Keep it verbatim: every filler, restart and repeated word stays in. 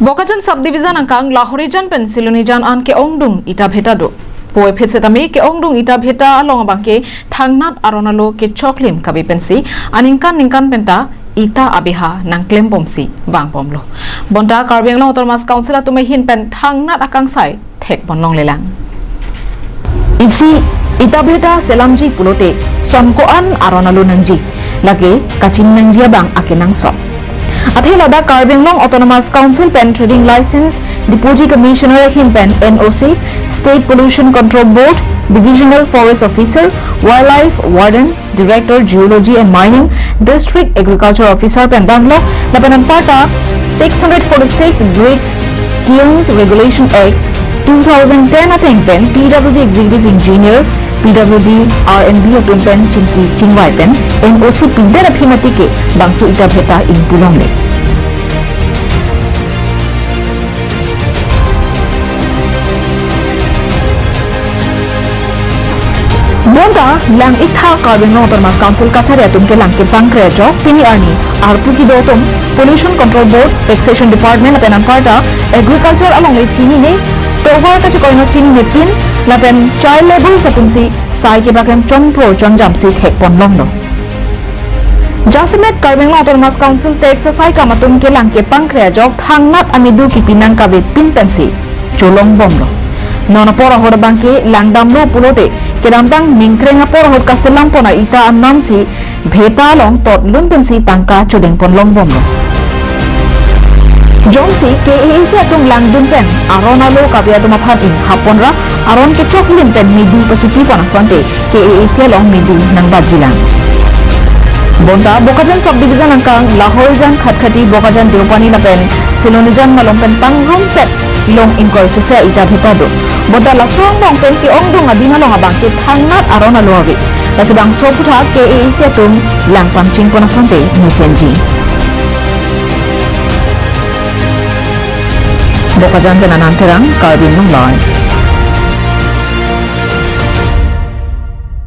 Bokajan subdivision angkang Lahorijan pen Silonijan an ke-ongdung ita bheta do. Puvoiphit setame ke-ongdung ita bheta along abangke thangnat aron alo kechoklim kave pensi aningkan ningkan penta ita abeha nangklembomsi vangbomlo. Bonta Karbi Anglong Autonomous Council atum ahin pen thangnat akangsai thekponlonglelang. Isi ita bheta selamji pulote son ko-an aron alo nangji, lake kachini nangji abang akenangsot. Athe ladak Karbi Anglong Autonomous Council pen Trading License, Deputy Commissioner ahin pen N O C, State Pollution Control Board, Divisional Forest Officer, Wildlife Warden, Director Geology and Mining, District Agriculture Officer pen damlo, lapen anparta six hundred forty-six Bricks Kilns Regulation Act two thousand ten ateng pen P W D Executive Engineer, P W D R and B atum pen chingki chingvai pen N O C pidet aphi mati ke bangso ita bheta ingpulongle. Bonta lang-iktha Karbi Anglong Autonomous Council kachari atum kelang kepangkre ajok pini arni arpu kedo atum Pollution Control Board, Taxation Department lapen anparta Agriculture alongle chinine, tovar kachekoinot chininepin lapen child labourers atumsi sai kepaklem chonpro chonjamsi thekponlonglo. Jasemet Karbi Anglong Autonomous Council tax asai kam atum kelang kepangkre ajok thangnat amedu kipi nang kavepin pensi cholongbomlo. Non apor ahut abangke langdamlo pulote kedamtang ningkreng apor ahut kaselampon a-ita anamsi bheta along totlun pensi tangka chodengponlongbomlo. Jongsi K A A C atum langdun pen aron alo kave atum aphan inghapponra aron kechoklim pen medu pachipipon asonte K A A C along medu nangbatjilang. Bonta Bokajan subdivision angkang Lahorijan, Khatkhati, Bokajan, Deopani lapen Silonijan malom pen pangrumpet long ingkoi sose a-ita bheta do. Bonta laso angbong pen ke-ongdung adin along abangke thangnat aron alo ave. Lasi bangso aphuthak K A A C atum lang pangchingpon asonte mesenji. Bokajan pen Anand Terang, Karbi Anglong Live.